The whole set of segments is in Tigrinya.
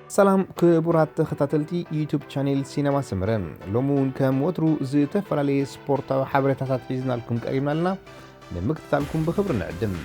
ሰላም ክቡራት ተኸታተልቲ ዩቱብ ቻኔል ሲነማ ሰመረ፣ ሎሚ እውን ከም ወትሩ ዝተፈላለየ ስፖርታዊ ሓበሬታታት ሒዝናልኩም ቀሪብና ኣለና። ንምክትታልኩም ብኽብሪ ንዕድም።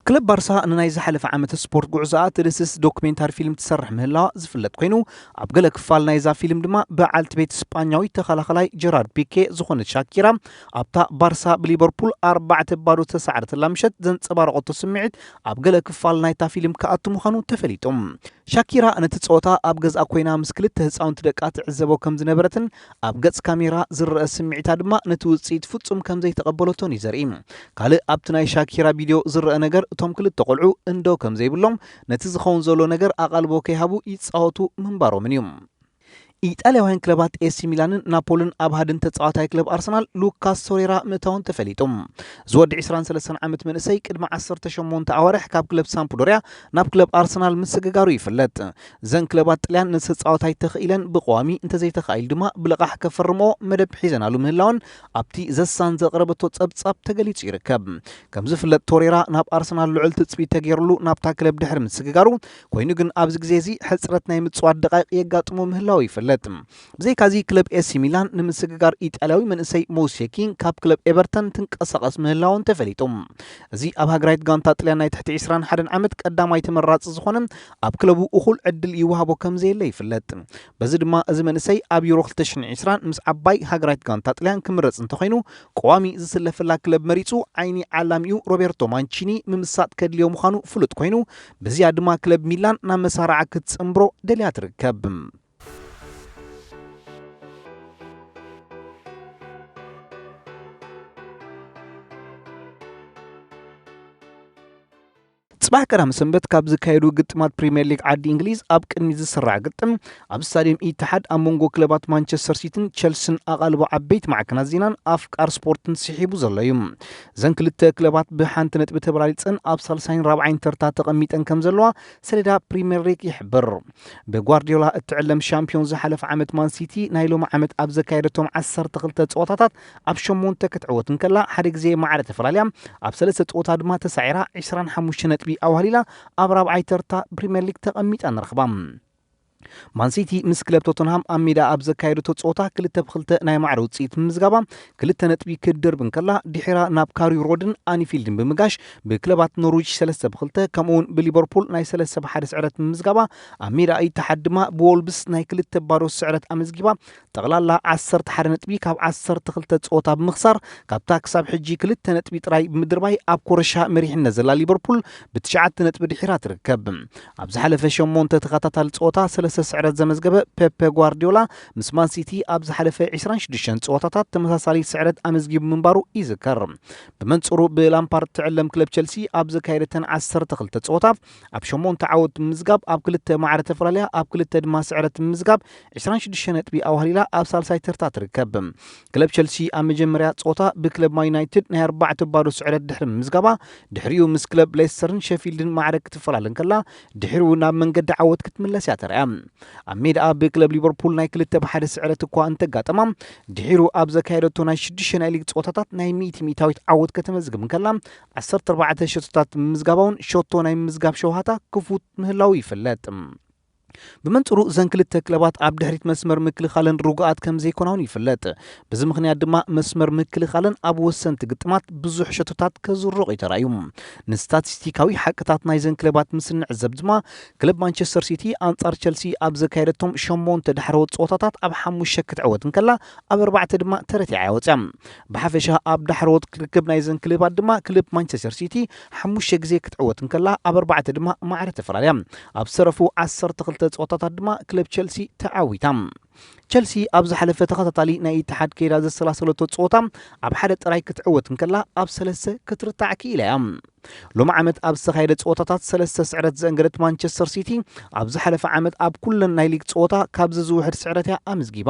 ክለብ ባርሳ ንናይ ዝሓለፈ ዓመት ስፖርት ጉዕዞኣ ትድስስ ዶክሜንታሪ ፊልም ትሰርሕ ምህላዋ ዝፍለጥ ኮይኑ፣ ኣብ ገለ ክፋል ናይዛ ፊልም ድማ በዓልቲ ቤት ስጳኛዊ ተኸላኸላይ ጀራርድ ፒኬ ዝኾነት ሻኪራ ኣብታ ባርሳ ብሊቨርፑል ኣርባዕተ ባዶ ዝተሳዕረትላ ምሸት ዘንጸባረቐቶ ስምዒት ኣብ ገለ ክፋል ናይታ ፊልም ክኣቱ ምዃኑ ተፈሊጡ። ሻኪራ ነቲ ጸወታ ኣብ ገዝኣ ኮይና ምስ ክልተ ህጻውንቲ ደቃ ትዕዘቦ ከም ዝነበረትን ኣብ ገጽ ካሜራ ዝረአ ስምዒታ ድማ ነቲ ውጽኢት ፍጹም ከም ዘይተቐበለቶን እዩ ዘርኢ። ካልእ ኣብቲ ናይ ሻኪራ ቪድዮ ዝረአ ነገር እቶም ክልተ ቆልዑ እንዶ ከም ዘይብሎም፣ ነቲ ዝኸውን ዘሎ ነገር ኣቓልቦ ከይሃቡ ይጻወቱ ምንባሮምን እዩ። ኢጣልያውያን ክለባት ኤሲ ሚላንን ናፖልን ኣብ ሃድን ተጻዋታይ ክለብ ኣርሰናል ሉካስ ቶሬራ ምእታውን ተፈሊጡ። እዚ ወዲ ዕስራን ሰለስተን ዓመት መንእሰይ ቅድሚ ዓሰርተ ሸሞንተ ኣዋርሕ ካብ ክለብ ሳምፕዶርያ ናብ ክለብ ኣርሰናል ምስግጋሩ ይፍለጥ። እዘን ክለባት ጥልያን ነዚ ተጻዋታይ ተኽኢለን ብቐዋሚ እንተዘይተኻኢሉ ድማ ብልቓሕ ከፈርምኦ መደብ ሒዘናሉ ምህላወን ኣብቲ ዘሳን ዘቕረበቶ ጸብጻብ ተገሊጹ ይርከብ። ከም ዝፍለጥ ቶሬራ ናብ ኣርሰናል ልዑል ትጽቢት ተገይርሉ ናብታ ክለብ ድሕሪ ምስግጋሩ፣ ኮይኑ ግን ኣብዚ ግዜ እዚ ሕጽረት ናይ ምጽዋት ደቃይቕ የጋጥሞ ምህላው ይፍለጥ። ብዘይካዚ ክለብ ኤሲ ሚላን ንምስግጋር ኢጣልያዊ መንእሰይ ሞሴኪ ካብ ክለብ ኤቨርተን ትንቀሳቐስ ምህላውን ተፈሊጡ። እዚ ኣብ ሃገራዊት ጋንታ ጥልያን ናይ ትሕቲ ዕስራን ሓደን ዓመት ቀዳማይ ተመራጺ ዝኾነ ኣብ ክለቡ እኹል ዕድል ይወሃቦ ከም ዘየለ ይፍለጥ። በዚ ድማ እዚ መንእሰይ ኣብ ዩሮ ክልተ ሽሕን ዕስራን ምስ ዓባይ ሃገራዊት ጋንታ ጥልያን ክምረጽ እንተኾይኑ ቀዋሚ ዝስለፈላ ክለብ መሪጹ ዓይኒ ዓላሚኡ ሮቤርቶ ማንቺኒ ምምሳጥ ከድልዮ ምዃኑ ፍሉጥ ኮይኑ፣ በዚኣ ድማ ክለብ ሚላን ናብ መሳርዓ ክትጽንብሮ ደልያ ትርከብ። ጽባሕ ቀዳም ሰንበት ካብ ዝካየዱ ግጥማት ፕሪምየር ሊግ ዓዲ እንግሊዝ ኣብ ቅድሚ ዝስራዕ ግጥም ኣብ ስታድየም ኢትሓድ ኣብ መንጎ ክለባት ማንቸስተር ሲቲን ቸልሲን ኣቓልቦ ዓበይቲ ማዕከናት ዜናን ኣፍቃር ስፖርትን ስሒቡ ዘሎ እዩ። እዘን ክልተ ክለባት ብሓንቲ ነጥቢ ተበላሊጸን ኣብ ሳልሳይን ራብዓይን ተርታ ተቐሚጠን ከም ዘለዋ ሰሌዳ ፕሪምየር ሊግ ይሕብር። ብጓርዲዮላ እትዕለም ሻምፒዮን ዝሓለፈ ዓመት ማን ሲቲ ናይ ሎሚ ዓመት ኣብ ዘካየደቶም ዓሰርተ ክልተ ጸወታታት ኣብ ሸሞንተ ክትዕወት እንከላ ሓደ ግዜ ማዕረ ተፈላልያ ኣብ ሰለስተ ጸወታ ድማ ተሳዒራ ዕስራን ሓሙሽተ ነጥቢ ኣዋህሊላ ኣብ ራብዓይ ተርታ ፕሪምየር ሊግ ተቐሚጣ ንረኽባ። ማን ሲቲ ምስ ክለብ ቶተንሃም ኣብ ሜዳ ኣብ ዘካየደቶ ጸወታ ክልተ ብክልተ ናይ ማዕረ ውጽኢት ምምዝጋባ ክልተ ነጥቢ ክትድርብ እንከላ ድሒራ ናብ ካሪው ሮድን ኣኒፊልድን ብምጋሽ ብክለባት ኖርዊች ሰለስተ ብክልተ ከምኡውን ብሊቨርፑል ናይ ሰለስተ ብሓደ ስዕረት ምምዝጋባ ኣብ ሜዳ ኢትሓድ ድማ ብዎልብስ ናይ ክልተ ባዶ ስዕረት ኣመዝጊባ ጠቕላላ ዓሰርተ ሓደ ነጥቢ ካብ ዓሰርተ ክልተ ጸወታ ብምኽሳር ካብታ ክሳብ ሕጂ ክልተ ነጥቢ ጥራይ ብምድርባይ ኣብ ኮረሻ መሪሕነት ዘላ ሊቨርፑል ብትሽዓተ ነጥቢ ድሒራ ትርከብ። ኣብ ዝሓለፈ ሸሞንተ ተኸታታሊ ጸወታ ሰለስተ ስዕረት ዘመዝገበ ፔፔ ጓርዲዮላ ምስ ማን ሲቲ ኣብ ዝሓለፈ ዕስራን ሽዱሽተን ጸወታታት ተመሳሳሊ ስዕረት ኣመዝጊቡ ምንባሩ ይዝከር። ብመንጽሩ ብላምፓርድ ትዕለም ክለብ ቸልሲ ኣብ ዘካየደተን ዓሰርተ ክልተ ጸወታ ኣብ ሸሞንተ ዓወት ብምዝጋብ ኣብ ክልተ ማዕረ ተፈላለያ ኣብ ክልተ ድማ ስዕረት ብምዝጋብ ዕስራን ሽዱሽተ ነጥቢ ኣዋህሊላ ኣብ ሳልሳይ ተርታ ትርከብ። ክለብ ቸልሲ ኣብ መጀመርያ ጸወታ ብክለብ ማን ዩናይትድ ናይ ኣርባዕተ ባዶ ስዕረት ድሕሪ ምምዝጋባ ድሕሪኡ ምስ ክለብ ሌስተርን ሸፊልድን ማዕረ ክትፈላለ እንከላ ድሕሪኡ ናብ መንገዲ ዓወት ክትምለስ እያ ተራእያ። ኣብ ሜዳኣ ብክለብ ሊቨርፑል ናይ ክልተ ብሓደ ስዕረት እኳ እንተጋጠማ ድሒሩ ኣብ ዘካየደቶ ናይ ሽዱሽተ ናይ ሊግ ጸወታታት ናይ ሚእቲ ሚእታዊት ዓወት ከተመዝግብ እንከላ ዓሰርተ ኣርባዕተ ሸቶታት ምምዝጋባውን ሸቶ ናይ ምምዝጋብ ሸውሃታ ክፉት ምህላው ይፍለጥ። ብመንጽሩ እዘን ክልተ ክለባት ኣብ ድሕሪት መስመር ምክልኻለን ርጉኣት ከም ዘይኮናውን ይፍለጥ። በዚ ምኽንያት ድማ መስመር ምክልኻለን ኣብ ወሰንቲ ግጥማት ብዙሕ ሸቶታት ከዝሩቕ እዩ ተራእዩ። ንስታቲስቲካዊ ሓቅታት ናይዘን ክለባት ምስ እንዕዘብ ድማ ክለብ ማንቸስተር ሲቲ ኣንጻር ቸልሲ ኣብ ዘካየደቶም ሸሞንተ ዳሕረዎት ጸወታታት ኣብ ሓሙሽተ ክትዕወት እንከላ ኣብ ኣርባዕተ ድማ ተረቲዓ እያ ወጽያ። ብሓፈሻ ኣብ ዳሕረዎት ክርክብ ናይዘን ክለባት ድማ ክለብ ማንቸስተር ሲቲ ሓሙሽተ ግዜ ክትዕወት እንከላ ኣብ ኣርባዕተ ድማ ማዕረ ተፈላለያ። ኣብ ዝተረፉ ዓሰርተ ክልተ ጸወታታት ድማ ክለብ ቸልሲ ተዓዊታ። ቸልሲ ኣብ ዝሓለፈ ተኸታታሊ ናይ ኢትሓድ ከይዳ ዘሰላሰለቶ ጸወታ ኣብ ሓደ ጥራይ ክትዕወት እንከላ፣ ኣብ ሰለስተ ክትርታዕ ክኢላ እያ። ሎሚ ዓመት ኣብ ዝተኻየደ ጸወታታት ሰለስተ ስዕረት ዘእንገደት ማንቸስተር ሲቲ፣ ኣብ ዝሓለፈ ዓመት ኣብ ኩለን ናይ ሊግ ጸወታ ካብ ዝዝውሕድ ስዕረት እያ ኣመዝጊባ።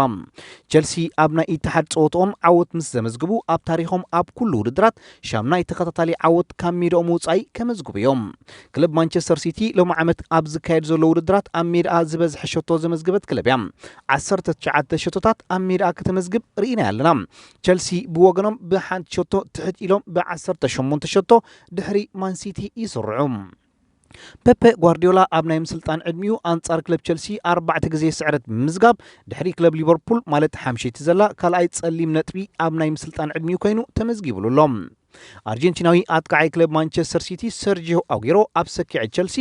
ቸልሲ ኣብ ናይ ኢትሓድ ጸወታኦም ዓወት ምስ ዘመዝግቡ፣ ኣብ ታሪኾም ኣብ ኩሉ ውድድራት ሻምናይ ተኸታታሊ ዓወት ካብ ሜዳኦም ወጻኢ ከመዝግቡ እዮም። ክለብ ማንቸስተር ሲቲ ሎሚ ዓመት ኣብ ዝካየድ ዘሎ ውድድራት ኣብ ሜዳኣ ዝበዝሐ ሸቶ ዘመዝገበት ክለብ እያ። ዓሰርተ ትሽዓተ ሸቶታት ኣብ ሜዳኣ ከተመዝግብ ርኢና ኣለና። ቸልሲ ብወገኖም ብሓንቲ ሸቶ ትሕት ኢሎም ብ ዓሰርተ ሸሞንተ ሸቶ ድሕሪ ማንሲቲ ይስርዑ። ፔፔ ጓርዲዮላ ኣብ ናይ ምስልጣን ዕድሚኡ ኣንጻር ክለብ ቸልሲ ኣርባዕተ ግዜ ስዕረት ብምምዝጋብ፣ ድሕሪ ክለብ ሊቨርፑል ማለት ሓምሸይቲ ዘላ ካልኣይ ጸሊም ነጥቢ ኣብ ናይ ምስልጣን ዕድሚኡ ኮይኑ ተመዝጊቡሉ ኣሎ። ኣርጀንቲናዊ ኣጥቃዓይ ክለብ ማንቸስተር ሲቲ ሰርጂዮ ኣጉሮ ኣብ ሰኪዐት ቸልሲ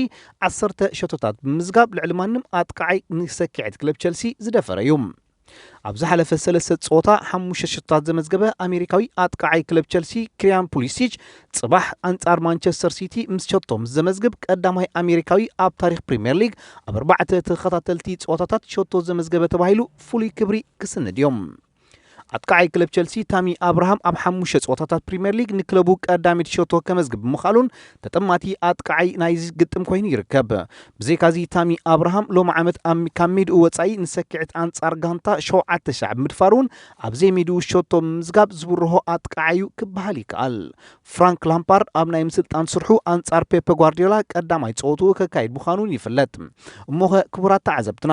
ዓሰርተ ሸቶታት ብምምዝጋብ፣ ልዕሊ ማንም ኣጥቃዓይ ንሰኪዐት ክለብ ቸልሲ ዝደፈረ እዩ። ኣብ ዝሓለፈ ሰለስተ ጸወታ ሓሙሽተ ሸቶታት ዘመዝገበ ኣሜሪካዊ ኣጥቃዓይ ክለብ ቸልሲ ክሪያን ፑሊሲች፣ ጽባሕ ኣንጻር ማንቸስተር ሲቲ ምስ ሸቶ ምስ ዘመዝግብ፣ ቀዳማይ ኣሜሪካዊ ኣብ ታሪኽ ፕሪምየር ሊግ ኣብ ኣርባዕተ ተኸታተልቲ ጸወታታት ሸቶ ዘመዝገበ ተባሂሉ ፍሉይ ክብሪ ክስንድ እዮም። ኣጥቃዓይ ክለብ ቸልሲ ታሚ ኣብርሃም ኣብ ሓሙሽተ ጸወታታት ፕሪምየር ሊግ ንክለቡ ቀዳሚት ሸቶ ከመዝግብ ብምኽኣሉን ተጠማቲ ኣጥቃዓይ ናይዚ ግጥም ኮይኑ ይርከብ። ብዘይካዚ ታሚ ኣብርሃም ሎሚ ዓመት ኣብ፣ ካብ ሜድኡ ወጻኢ ንሰኪዕት ኣንጻር ጋንታ ሸውዓተ ሻዕ ብምድፋር እውን ኣብ ዘይሜድኡ ሸቶ ብምምዝጋብ ዝብርሆ ኣጥቃዓዩ ክበሃል ይከኣል። ፍራንክ ላምፓርድ ኣብ ናይ ምስልጣን ስርሑ ኣንጻር ፔፐ ጓርዲዮላ ቀዳማይ ጸወትኡ ከካይድ ምዃኑን ይፍለጥ። እሞኸ ክቡራት ተዓዘብትና፣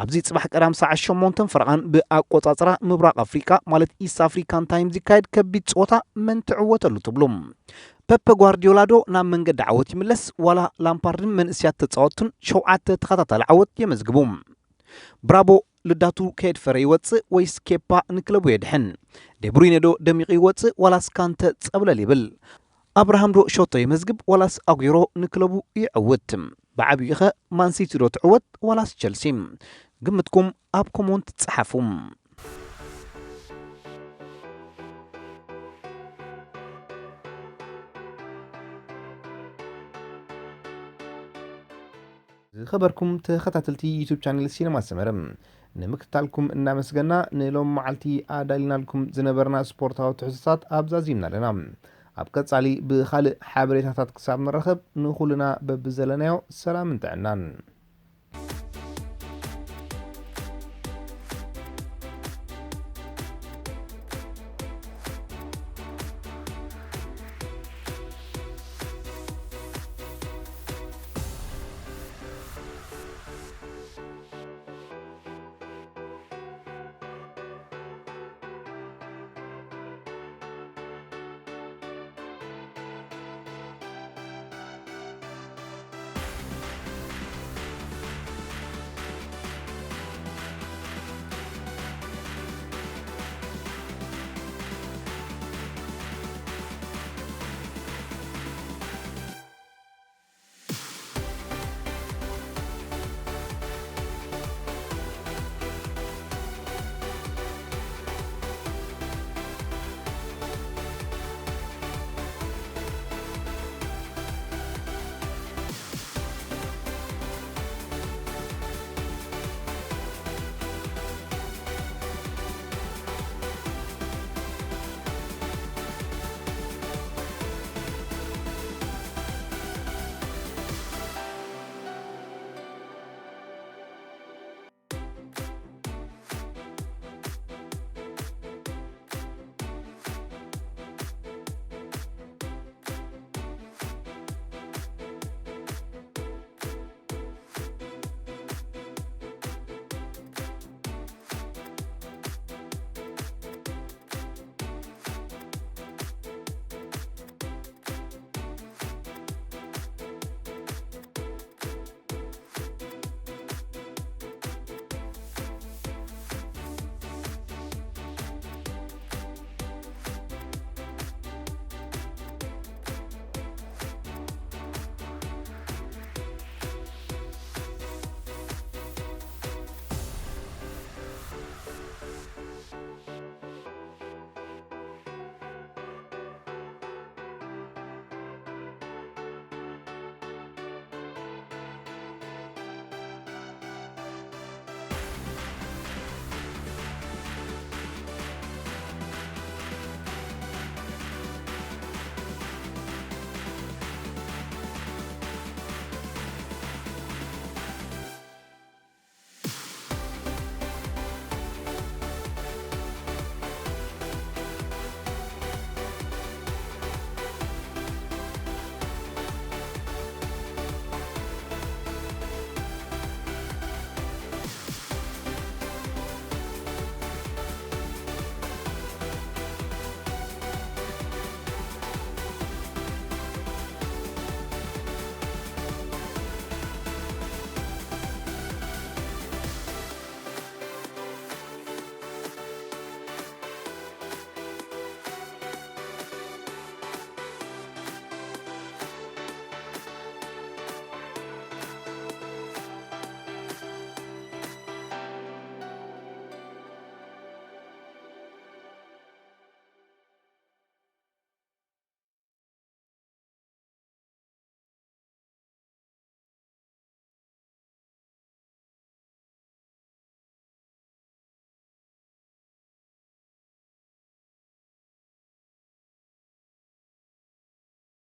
ኣብዚ ጽባሕ ቀዳም ሰዓት ሸሞንተን ፈረቓን ብኣቆጻጽራ ምብራቕ ኣፍሪቃ ማለት ኢስት ኣፍሪካን ታይም ዝካየድ ከቢድ ጸወታ መን ትዕወተሉ ትብሉ? ፔፐ ጓርዲዮላ ዶ ናብ መንገዲ ዓወት ይምለስ፣ ዋላ ላምፓርድን መንእስያት ተጻወትቱን ሸውዓተ ተኸታታሊ ዓወት የመዝግቡ? ብራቦ ልዳቱ ከየድፈረ ይወጽእ ወይስ ኬፓ ንክለቡ የድሕን? ዴብሩይነ ዶ ደሚቑ ይወጽእ ዋላስ ካንተ ጸብለል ይብል? ኣብርሃም ዶ ሸቶ የመዝግብ ዋላስ ኣጉሮ ንክለቡ ይዕውት? ብዓብዩኸ ማንሲቲ ዶ ትዕወት ዋላስ ቸልሲ? ግምትኩም ኣብ ኮሞንት ጸሓፉ። ዝኸበርኩም ተኸታተልቲ ዩቱብ ቻነል ሲነማ ሰመረ፣ ንምክትታልኩም እናመስገና፣ ንሎም መዓልቲ ኣዳሊናልኩም ዝነበርና ስፖርታዊ ትሕዝቶታት ኣብዛዚምና ኣለና። ኣብ ቀጻሊ ብኻልእ ሓበሬታታት ክሳብ ንራኸብ፣ ንኹልና በብዘለናዮ ሰላምን ጥዕናን።